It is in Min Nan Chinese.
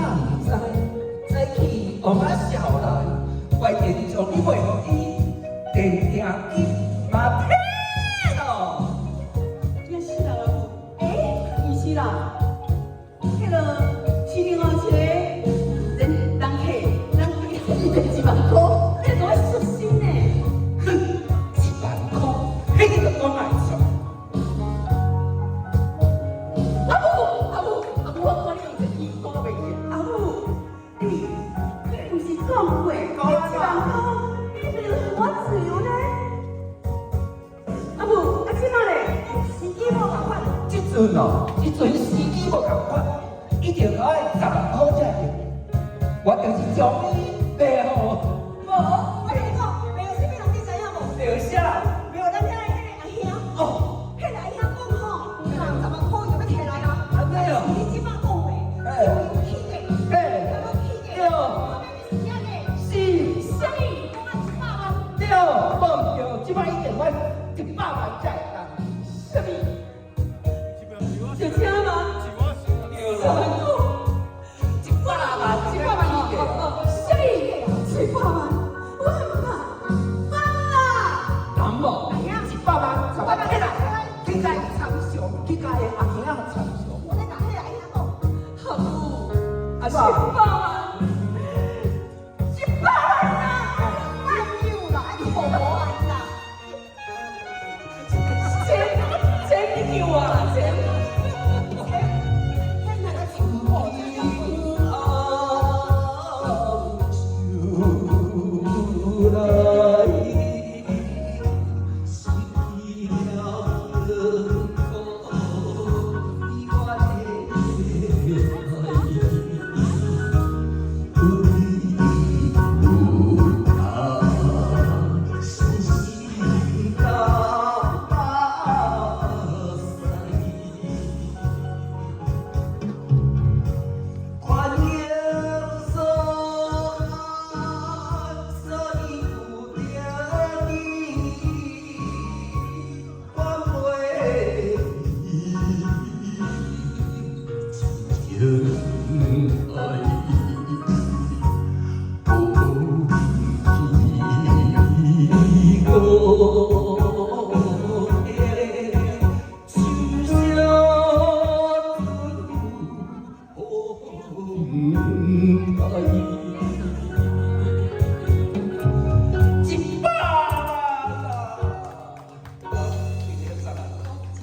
毋知？早起王仔少來，關鍵將你賣予伊，電定機嘛騙咯。也是啦，欸，毋是啦，彼个是另外一个人人客，人客伊摕1萬箍，你講傷心呢？哼，1萬箍，彼個就講愛錯。阿母，阿母，阿母，我看你用這耳講袂記。阿母，你毋是講過，1萬箍，你是予我自由呢？阿母，啊這馬咧，時機無仝款。這陣哦，這陣時機無仝款，一定愛10萬箍才會。我就是將你賣予。無，我共你講，賣予啥物人你知影無？對啥？賣予咱遐彼个阿兄。哦，彼个阿兄講吼，人10萬箍伊就欲提來啊。按呢哦。你這擺講話，因為有起價，有起價，後尾你是啥價？是。啥物？講啊100萬。對，無對，這擺一定愛100萬才會當。啥物？就這嗎？10萬箍，100萬， 100萬哦，啥物？100萬，我毋敢，放啦！當無？100萬，十萬起來，去共伊參詳，去共伊阿兄參詳。我咧共彼个阿兄講，阿母，阿100萬。